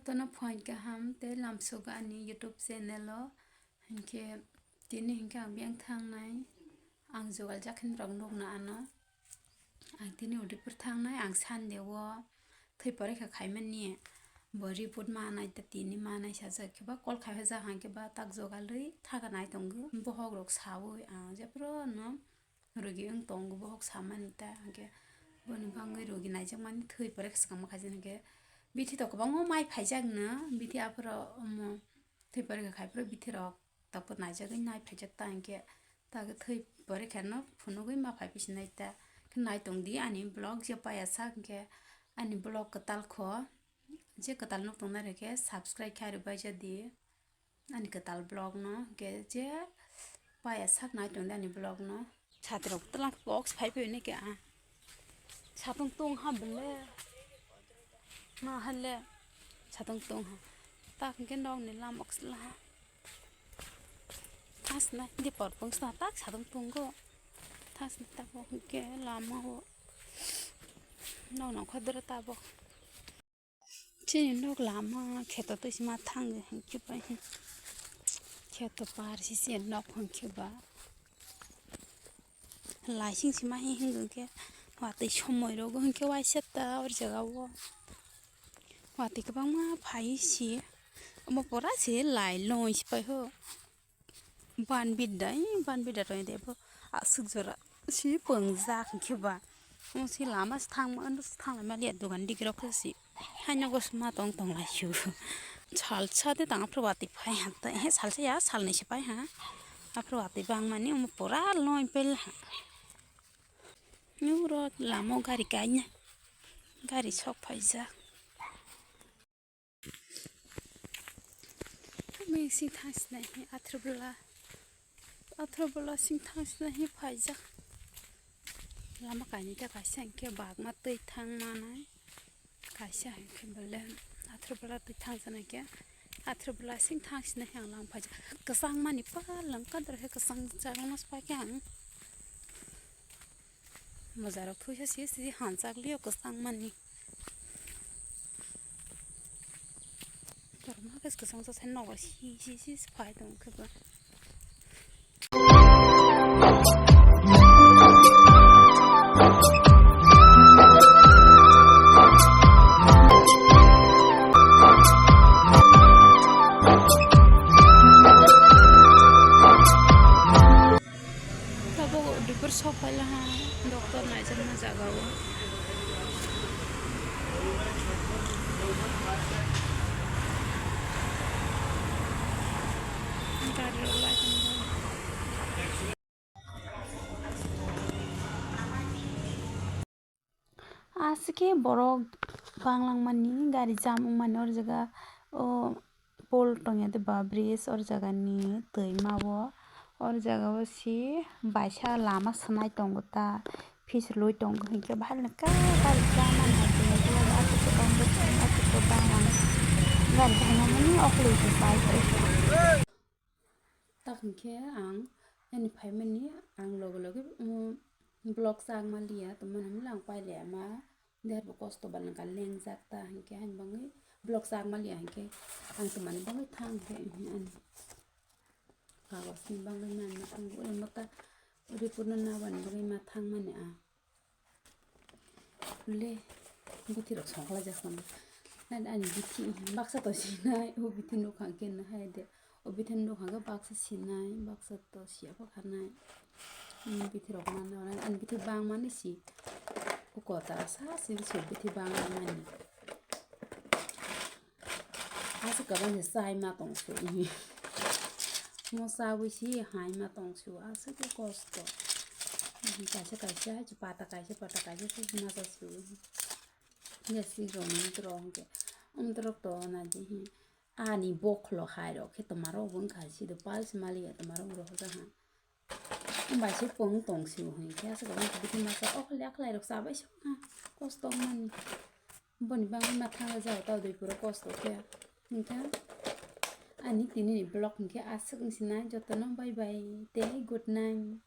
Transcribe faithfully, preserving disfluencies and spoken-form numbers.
Tono phoin kaham tei lamsogo ani YouTube channel o. Hinkhe tini hinkhe ang biyang thangnai. Ang jogal jakhin rok nukna ano. Ang tini Udaipur thangnai, ang Sunday o thwi porikha khaimani. Bo report manai ta tini manai sajak khe ba call khai jak hang khe ba tak jogalwi thaga nai tongo. Bohok rok sawi ang jephru no rogi wng tongo, bohok samani ta, hwnkhe boni bangwi rogi naijakmani thwi porikha swkang ma khaijak, hwnkhe bithi to kwbangma mai phaijakno, bithi aphuru omo thwi porikha khai phuru bithi rok tabuk naijagwi nai phaijak ta, hwnkhe ta khe thwi porikha no phunugwi ma phai phi sinai ta, khe nai tongdi ani vlog je paya sak, hwnkhe ani vlog kwtal kho, je kwtal nuk tongnai rok khe subscribe khai rwbaijadi. Ani kwtal vlog no hwnkhe je paya sak nai tongdi ani vlog no. Satri rok twlang box phai phai nike a. Satung tung ha bele. Ma hale. Satung tung ha. Tak hwnkhe nok ni lama oksla ha. Thas na di por pung sna tak satung tung go. Thas na tak bo hwnkhe lama o. Nok nokha dura tabok. Chini nok lama kheto twi sima thang hinkhe pai kheto par si se nok hinkhe ba laising sima hi hinkhe watwi somoi rogo hinkhe waisa ta or jaga o watwi kwbangma phai si omo pora se lai loi si pai ho. Ban bidda, ih, ban bidda tongde bo aswk jora si pwngjak hinkhe ba. Omo si lama si thangma, ano si thanglai maliya dogan digi rok khe si. Haino go sima tong tong lai su. Salsa de tang aphuru watwi phai ha, he salsa ya salnwi se phai ha. Aphuru watwi bangmani omo pura loi pel ha. Nuro lama o gari kaina. Gari sok phaijak. Mui sing thang sinai hi athro bwla, athro bwla sing thang sinai hi phaijak. Lama kainwi ta kaisa hinkhe bagma twi thang manai. Kaisa hinkhe bole athro bwla twi thang jana khe athro bwla sing thang sinai hi ang lang phaijak. Kwchang mani palang kadra khe kwchang chagangma se pai khe ang. Mojarok thuisa si si hanchak liyo kwchang mani. Torma khe kwchang sa sai nogo si si si phai tong khe ba. Tabuk Udaipur sok phaila ha, doctor naijakma jaga o. Gari rok lai tongo. Aswk khe borok banglangmani, gari jam wngmani, or jaga o pole tongya de ba bridge, or jaga ni twima o, or jaga o si baisa lama swnai tongo ta, pis rwlwi tongo hinkhe bahai no kha gari jam wngmani, aswk khe banglang, gari jam wngmani okolwi se pai. Tak hinkhe ang ani phaimani ang loge loge, um, vlog chak manliya, tongmani hwnle ang pailaiya ma, derbo kosto ba nangkha lengjak ta hinkhe, ani bagwi vlog chak manliya hinkhe ang tongmani bagwi thang khe ani kagos ni bagwi manma thango, uri mata uri puno nabani bagwi ma thangmani ang. Le, bithi rok songkhlai jak song. Nani ani bithi baksa to sinai, o bithi nukhang khe no hai de. O bithi nukhang khe baksa sinai, baksa to siya pha khanai. Ani bithi rok manna, ani bithi bang mani si. O kota sa si si bithi bang mani. Aswk kwbangma se chai ma tong su. Mo chawi si hai ma tong su. Aswk khe kosto. Kaisa kaisa hai pata kaisa pata kaisa se ma cha su. Gastric rok ni umtro hwnkhe. Umtro to na di hi. Ani bokhlo hai rok khe toma rok bo wngkha si do pals maliya toma rok rohor ha. Bai se pung tong sio hwn khe aswk ang bithi masa o khlai khlai rok chabai se ha kosto mani. Boni bagwi ma thang jao ta dui pura kosto khe. Hwnkhe ani tini ni vlog hwnkhe aswk wng sinai jotono bye bye tei good night.